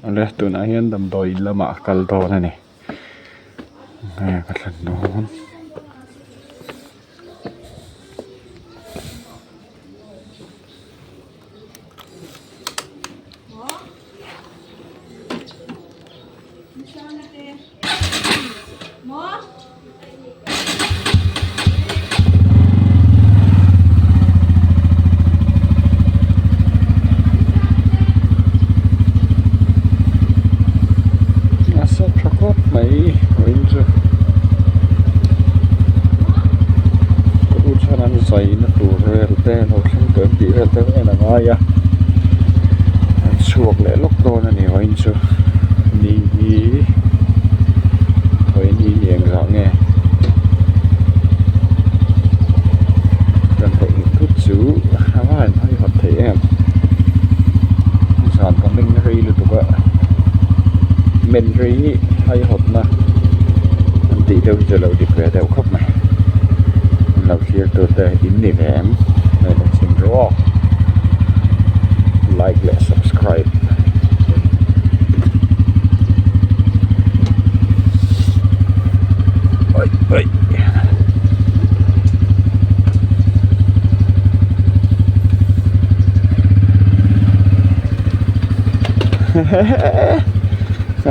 Awle tunah hian damdawi in lamah a kal dawn a ni nge ka thlen dawn. A sa tha khawp mai vawiin chu ka u chuan an zai na tur vel te lo thleng tawh em tih vel te en a ngai a an chhuak leh lawk dawn a ni vawiin chu ni hi vawiin hi ni engzah nge kan theih thut chu a va han haihawt thei em zan ka meng rei lutuk a men rei hi haihawt na an tih deuh hi chu a lo dik ve deuh khawp mai an lo thlir tur te in ni ve em hei lo chhim rawk like leh subscribe.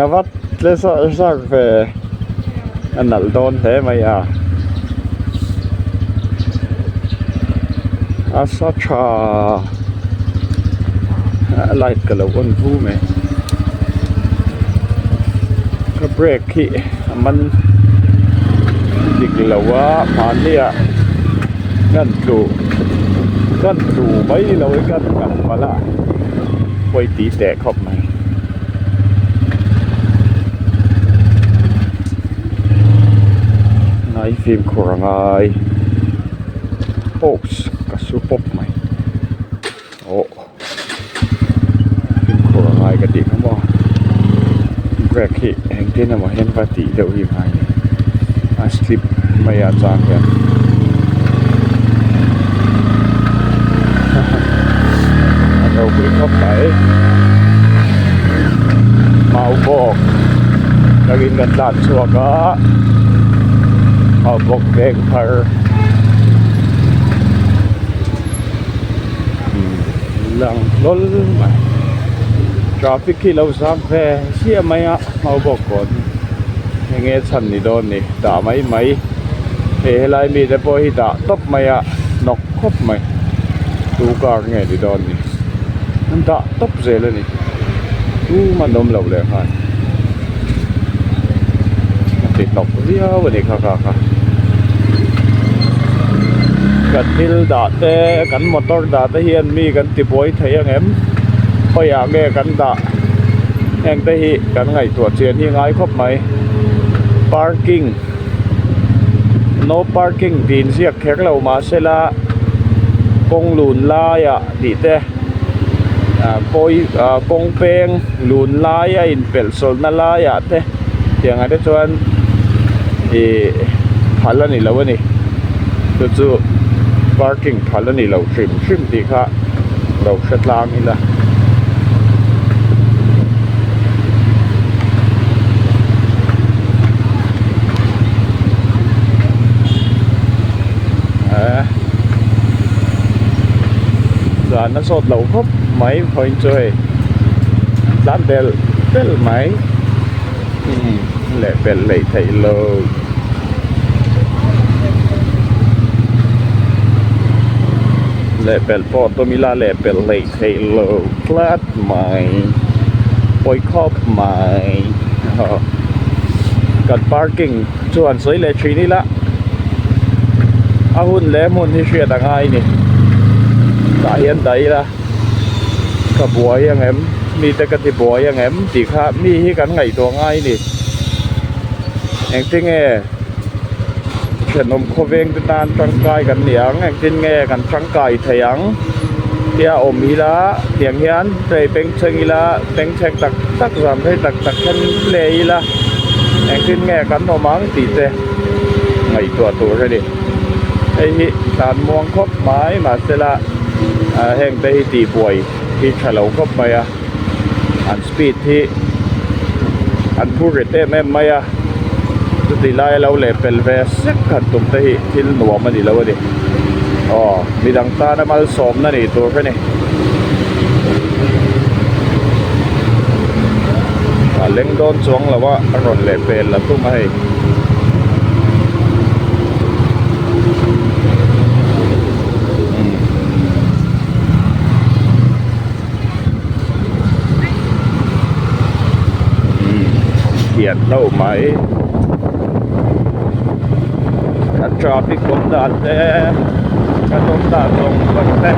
A vat tle sar sar ve a nalh dawn hle mai a a sa tha a light ka lo on vu mai ka brake hi a man dik lo a mahni ah kan tlu kan tlu mai lo hi kan kal palh a pawi ti teh khawp mai. Ngai fimkhur a ngai post ka su pawp mai awh. Fimkhur a ngai ka tih kha maw brake hi engtin emaw hian va tih deuh hi ngai a ni a slip mai a chang hian a ropui khawp mai mau bawk takin kan tlan chhuak a mau bawk veng thar. Lang hlawl mai traffic hi lo zam ve chiah mai a hma bawk kawn hi enge chhan ni dawn ni dah mai mai hei helai mi te pawh hi dah tawp mai a hnawk khawp mai tu car nge ni dawn ni an dah tawp zel a ni tumah an awm loh leh nghal a ti hnawk viau a ni kha kha kha kan thil dah te kan motor dah te hian mi kan ti buai thei ang em khawiah nge kan dah heng te hi kan ngaihtuah chian hi ngai khawp mai parking no parking tih inziak kher lo mahsela kawng lun laiah tih te kawi kawng peng lun lai a inpelh sawlhna laiah te tiang ah te chuan ih phal a ni lo a ni chu chu parking phal a ni lo hrim hrim tih kha lo hre tlang ila. Zan a sawt lo khawp mai vawiin chu hei tlan belh belh mai leh belh leh theih lo. Leh belh pawh tum ila leh belh leh theih lo tlat mai pawi khawp mai kan parking chu han sawi leh thin ila a hun leh hmun hi hriat a ngai a ni tah hian dah ila ka buai ang em mite ka ti buai ang em tih kha mi hi kan ngaihtuah ngai a ni engtin nge thenawm khawveng te tan tangkai kan ni ang engtin nge kan tangkai thei ang tia awm ila tiang hian hei bengchheng ila bengchheng tak tak zan phei tak tak hian play ila engtin nge kan awm ang tih te ngaihtuah tur a ni hei hi tlan muang khawp mai mahsela ah heng te hi tihbuai hi tha lo khawp mai a. An speed hi an phur rit em em mai a, chuti laia lo lehpel ve sek han tum te hi thil nuam a ni lo a ni. Aw midang tana malsawmna nih tur a ni. A leng dawn chuang lo a, a rawn lehpel la tum a hei. Hian hlauh mai kan traffic awm dan te kan awm dan zawng zawng te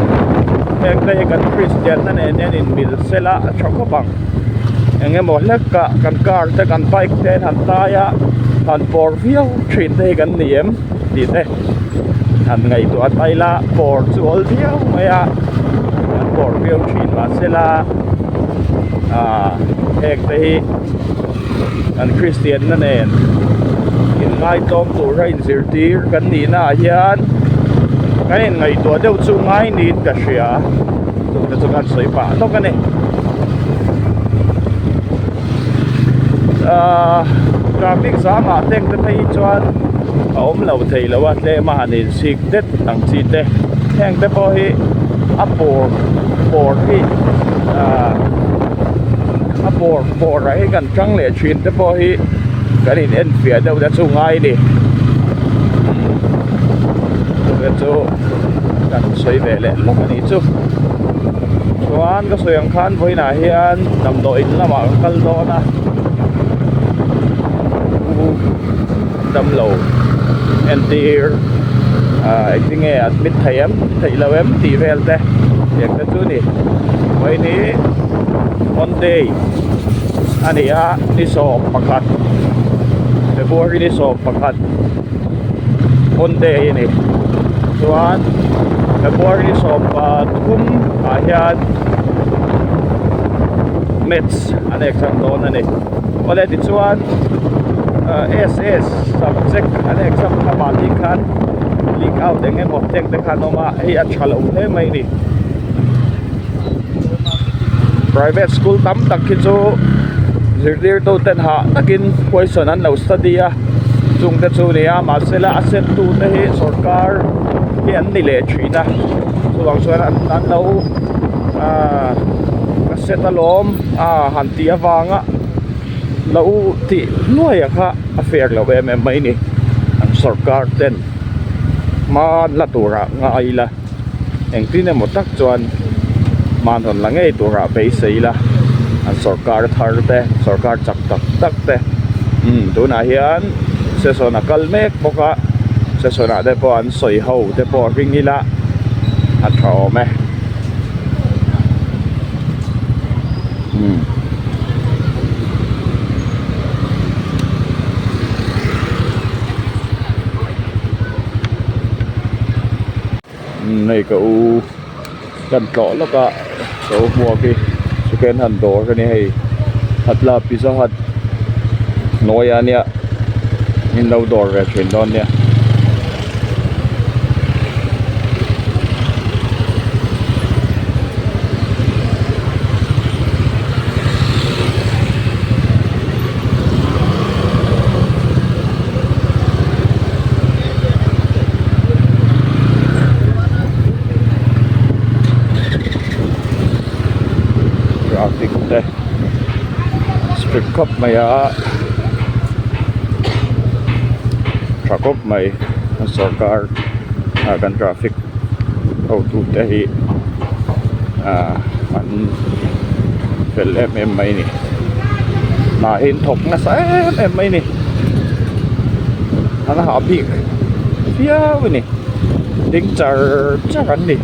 heng te hi kan kristian na nen hian in mil sela a tha khawp ang eng emaw hlek ah kan car te kan bike te an han tai a han pawr viau thin te hi kan ni em tih te han ngaihtuah a taila pawr chu awl viau mai a an pawr viau thin mahsela ah heng te hi kan kristian na nen inngaitawm tur a inzirtir kan nih na ah hian kan inngaihtuah deuh chu ngai niin ka hria chungte chu kan sawi pah lawk a ni ahh traffic zam ah teng te phei chuan a awm lo thei lo a tlem a han insik det ang chi te heng te pawh hi a pawr pawr hi ahh a pawr pawr ah hi kan tang leh thin te pawh hi kan in en fiah deuh te chu ngai a ni chu chu kan sawi ve leh lawk a nih chu chuan ka sawi ang khan vawiinah hian damdawiin lamah ka kal dawn a damlo entir ah engtinge admit thei em theih lo em tih vel te tiang te chu a ni vawiin hi Monday a ni a ni 11 February ni 11 Monday a ni chuan February ni 13 ah hian maths an exam dawn a ni awle tichuan ss subject an exam kha mahni khan leak out eng emaw teng te khan awm a hei a tha lo hle mai a ni private school tam tak hi chu zirtirtu ten hah takin question an lo study a chung te chu nia mahse la a set tu te hi sawrkar hi an ni leh thin a chuvang chuan an lo ahh a set alawm a han tih avanga lo tih hnuai a kha a fair lo em em mai ni an sawrkar ten hma an la turah ngai ila engtin emaw tak chuan hma an rawn la ngei turah beisei ila an sawrkar thar te sawrkar chak tak tak te umm tunah hian session a kal mek bawk a session ah te pawh an sawi ho te pawh ring ila a tha awm e. Hei ka u kan tlawh lawk a ka u hmuak hi second hand dawr a ni hei Hatla pizza hut hnuaiah ania min lo dawr ve thin dawn nia. Traffic te strict khawp mai a tha khawp mai a sawrkar ah kan traffic hotu te hi ah an fel em em mai a ni hna hi an thawk nasa em em mai a ni an hah bik viau a ni ding char char an ni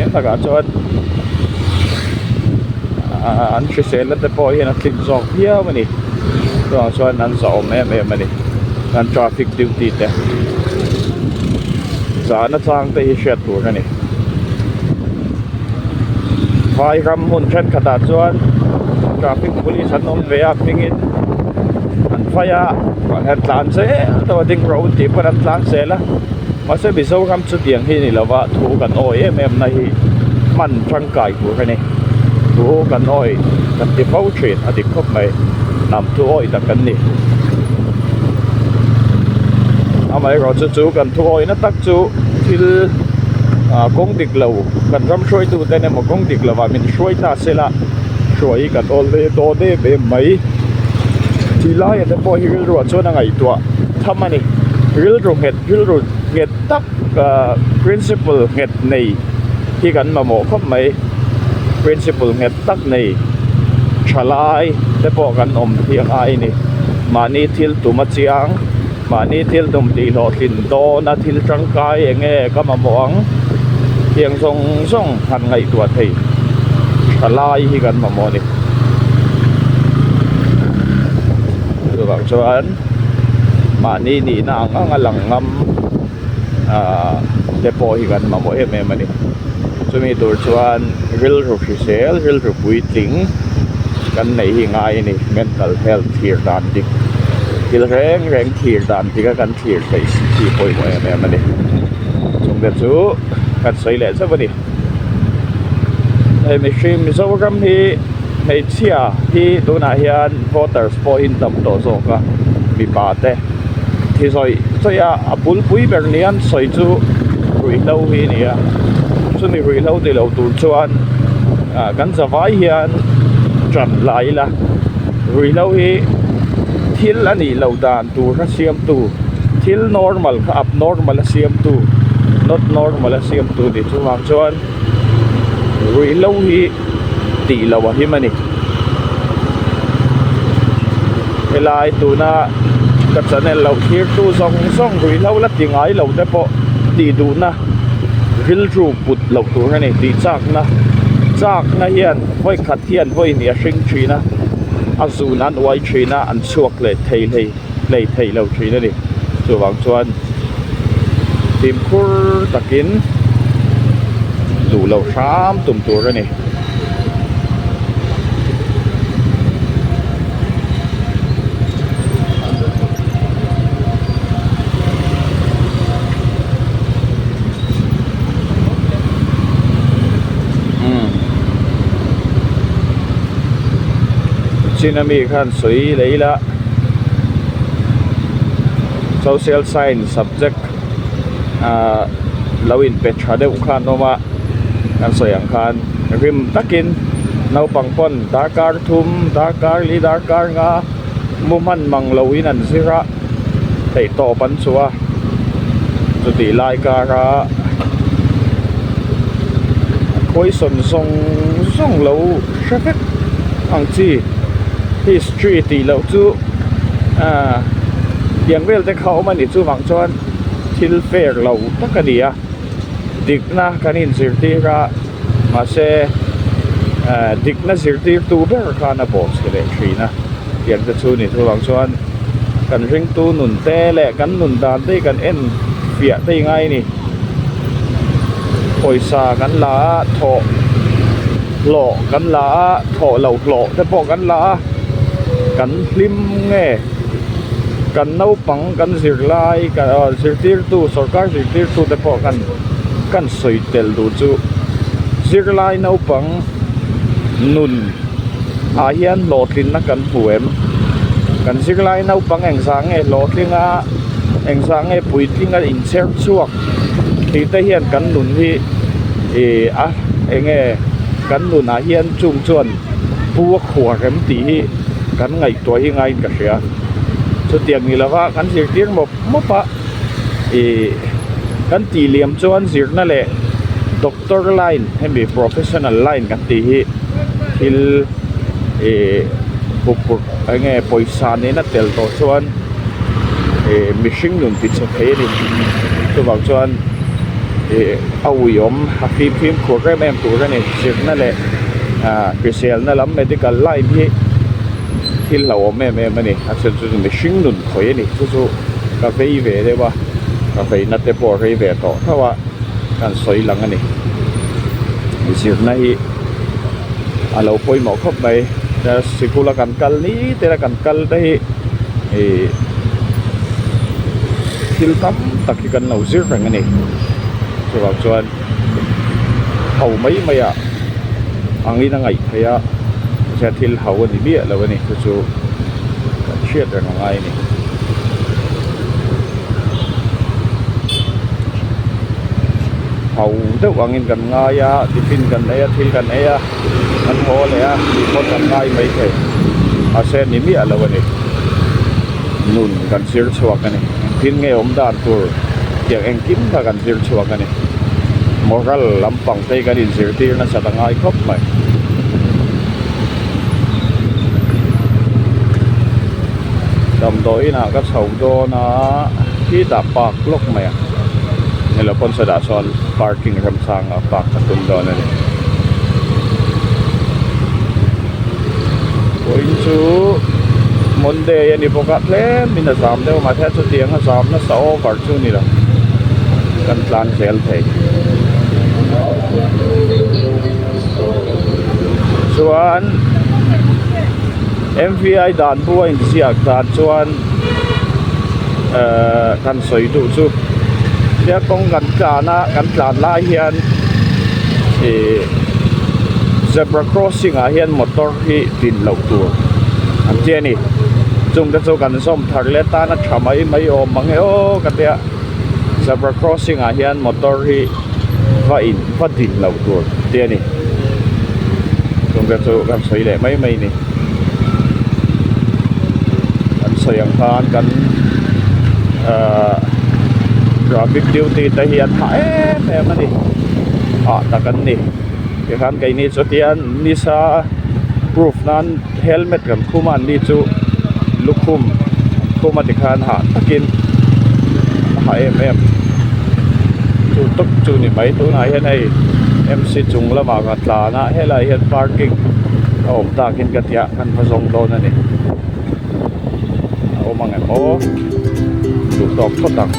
eng takah chuan ah an hrisel na te pawh hian a tlin zawk viau a ni chuvang chuan an zahawm em em a ni an traffic duty te zahna chang te hi hriat tur a ni vai ram hmun thenkhatah chuan traffic police an awm ve a hmingin an vai a an tlan zel deuh a ding rawh u tih pawn an tlan zel a mahse Mizoram chutiang hi a ni lova thu kan awi em em na hi hman tangkai tur a ni. Thu kan awih kan ti fo thin a dik khawp mai. Hnam thu awih tak kan ni. Amaherawhchu chu kan thu awihna tak chu thil ah kawng dik lo kan ram hruaitu ten emaw kawng dik lovah min hruai ta se la hruai hi kan awl ve dawn em em mai. Tih laia te pawh hi rilruah chuan a ngaihtuah tham a ni. Rilru nghet rilru nghet tak ah principle nghet nei hi kan mamawh khawp mai. Principle nghet tak nei thalai te pawh kan awm hi a ngai a ni. Mahni thil tum a chiang mahni thil tum tih hlawhtlin dawn a thil tangkai eng nge ka mamawh ang tiang zawng zawng han ngaihtuah thei thalai hi kan mamawh a ni. Chuvang chuan mahni nihna ang ang a lang ngam ahh te pawh hi kan mamawh em em a ni. Chumi tur chuan rilru hrisel rilru puitling kan neih hi ngai a ni mental health thlir dan dik thil reng reng thlir dan dik a kan thlir theih hi pawimawh em em a ni. Chungte chu kan sawi leh zauh a ni. Hei mihring Mizoram hi hmeichhia hi tunah hian voters pawh hi an tam tawh zawk a mipa te thi zawih zawih a a bulpui ber nia an sawi chu ruihhlo hi a ni a chumi ruihhlo ti lo tur chuan ah kan zavai hian ṭan la ila ruihhlo hi thil a nih loh dan tur a siamtu thil normal kha abnormal a siamtu not normal a siamtu ni chuvang chuan ruihhlo hi tih loh a him a ni helai tuna ka channel loh thlir tu zawng zawng ruihhlo la ti ngai lo te pawh tih duhna rilru put loh tur a ni tih chakna chakna hian vawi khat hian vawi hnih a hring thin a a zun an uai thin a an chhuak leh thei hlei hlei thei lo thin a ni chuvang chuan fimkhur takin duh loh hram tum tur a ni. China mi khan sawi leh ila social science subject ah lo in pe tha deuh khan awm a kan sawi ang khan rim takin naupang pawn darkar thum darkar li darkar nga mu hman mang lo in an zir a theih tawp an chhuah a chutih lai kara question zawng zawng lo hre vek ang chi history tih loh chu ahh tiang vel te kha a awm a ni chuvang chuan thil fair lo tak a ni a dikna kan inzirtir a mahse ahh dikna zirtirtu ber khan a bawh chhe leh thin a tiang te chu ni chuvang chuan kan ringtu nun te leh kan nun dan te hi kan en fiah te hi ngai a ni pawisa kan la a thawh hlawh kan la a thawh loh hlawh te pawh kan la a kan hlim nge kan naupang kan zirlai zirtirtu sorkar zirtirtu te pawh kan kan sawi tel duh chu zirlai naupang nun ah hian hlawhtlinna kan hmu em kan zirlai naupang engzah nge hlawhtling a engzah nge puitling a inchher chhuak tih te hian kan nun hi ih a eng nge kan nunah hian chung chuan pu a khuar em tih hi kan ngaihtuah hi ngaiin ka hria chutiang ni lova kan zirtir mawp mawp a ih kan tih liam chuan zirna leh doctor line hemi professional line kan tih hi thil ih huphurh eng nge pawisa nena tel tawh chuan ih mihring nun ti chhe thei a ni chuvang chuan ih a uiawm a fim fimkhur em em tur a ni zirna leh ah hriselna lam medical line hi thil hlauhawm em em a ni a chhan chu mihring nun khawih a ni chu chu ka vei ve deuh a ka veina te pawh a rei ve tawh tho a kan sawi lang a ni zirna hi a lo pawimawh khawp mai sikul a kan kal ni te a kan kal te hi ih thil tam tak hi kan lo zir reng a ni chuvang chuan ho mai mai ah. angin a ngaih theih a mahse thil ho a ni miah lo a ni chu chu kan hriat reng a ngai a ni. Ho deuh angin kan ngai a tiffin kan ei a thil kan ei a kan haw leh a tih pawh kan ngai maithei mahse ni miah lo a ni nun kan zir chhuak a ni engtin nge awm dan tur tiang engkim kha kan zir chhuak a ni moral lampang te hi kan inzirtir nasat a ngai khawp mai. Damdawiin ah ka chho dawn a khitah park lawk mai a helo pawn sawtah sawn parking remchang a park ka tum dawn a ni vawiin chu Monday a ni bawk a tlem in a zam deuh a mahse chutiang a zam nasa over chu a ni lo kan tlan zel thei chuan M_V_I dan bu a inziak dan chuan ehh kan sawi duh chu tia kawng kan tlan a kan tlan lai hian ihh zebra crossing ah hian motor hi din loh tur an ti a ni chung te chu kan zawm thar leh tan a tha mai mai awm mang e aw ka tia zebra crossing ah hian motor hi va in va din loh tur te a ni chung te chu kan sawi leh mai mai a ni kan sawi ang khan kan ahh traffic duty te hi a tha em em a ni hah tak an ni tikhan keini chu tian nisa proof nan helmet kan khum a an ni chu lukhum an khum a tikhan hah takin a hah em em chu tawp chu ni mai tunah hian hei M C chung lamah ka tlan a helaiah hian parking a awm takin ka tia kan va zawng dawn a ni a awm ang em aw duh tawk phawt ang.